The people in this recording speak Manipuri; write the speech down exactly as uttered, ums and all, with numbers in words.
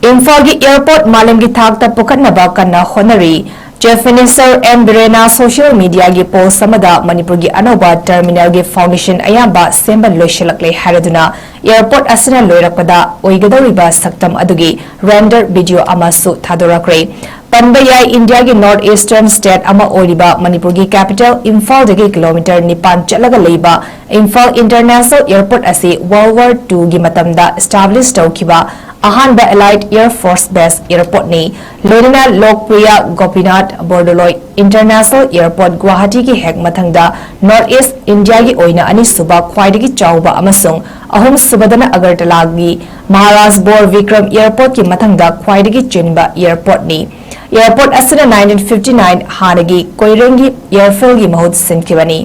ꯏꯝꯐꯥꯜꯒꯤ airport ꯃꯥꯂꯦꯝꯒꯤ ꯊꯥꯛꯇ ꯄꯨꯈꯠꯅꯕ ꯀꯟꯅ ꯍꯣꯠꯅꯔꯤ꯫ Chief Minister ꯑꯦꯟ ꯕꯤꯔꯦꯟꯅ social mediaꯒꯤ post ꯑꯃꯗ ꯃꯅꯤꯄꯨꯔꯒꯤ ꯑꯅꯧꯕ terminalꯒꯤ foundation ꯑꯌꯥꯝꯕ ꯁꯦꯝꯕ ꯂꯣꯏꯁꯤꯜꯂꯛꯂꯦ ꯍꯥꯏꯔꯗꯨꯅ, airport ꯑꯁꯤꯅ ꯂꯣꯏꯔꯛꯄꯗ ꯑꯣꯏꯒꯗꯧꯔꯤꯕ ꯁꯛꯇꯝ ꯑꯗꯨꯒꯤ render video ꯑꯃꯁꯨ ꯊꯥꯗꯣꯔꯛꯈ꯭ꯔꯦ꯫ ꯄꯟꯕ ꯌꯥꯏ, Indiaꯒꯤ north eastern state ꯑꯃ ꯑꯣꯏꯔꯤꯕ ꯃꯅꯤꯄꯨꯔꯒꯤ capital ꯏꯝꯐꯥꯜꯗꯒꯤ kilometre ꯅꯤꯄꯥꯟ ꯆꯠꯂꯒ ꯂꯩꯕ ꯏꯝꯐꯥꯜ International Airport ꯑꯁꯤ World War Twoꯒꯤ ꯃꯇꯝꯗ establish ꯇꯧꯈꯤꯕ ꯑꯍꯥꯟꯕ Allied Air Force Base airportꯅꯤ꯫ ꯂꯣꯏꯅꯅ ꯂꯣꯛꯄ꯭ꯔꯤꯌꯥ ꯒꯣꯄꯤꯅꯥꯊ ꯕꯣꯔꯗꯣꯂꯣꯏ International Airport ꯒꯨꯋꯥꯍꯥꯇꯤꯒꯤ ꯍꯦꯛ ꯃꯊꯪꯗ North East Indiaꯒꯤ ꯑꯣꯏꯅ ꯑꯅꯤꯁꯨꯕ ꯈ꯭ꯋꯥꯏꯗꯒꯤ ꯆꯥꯎꯕ ꯑꯃꯁꯨꯡ ꯑꯍꯨꯝꯁꯨꯕꯗꯅ ꯑꯒꯔꯇꯂꯥꯒꯤ ꯃꯍꯥꯔꯥꯖ ꯕꯣꯔ ꯕꯤꯀ꯭ꯔꯝ airportꯀꯤ ꯃꯊꯪꯗ ꯈ꯭ꯋꯥꯏꯗꯒꯤ ꯆꯤꯟꯕ airportꯅꯤ꯫ Airport ꯑꯁꯤꯅ nineteen fifty nine ꯍꯥꯟꯅꯒꯤ ꯀꯣꯏꯔꯦꯡꯒꯤ airfieldꯒꯤ ꯃꯍꯨꯠ ꯁꯤꯟꯈꯤꯕꯅꯤ꯫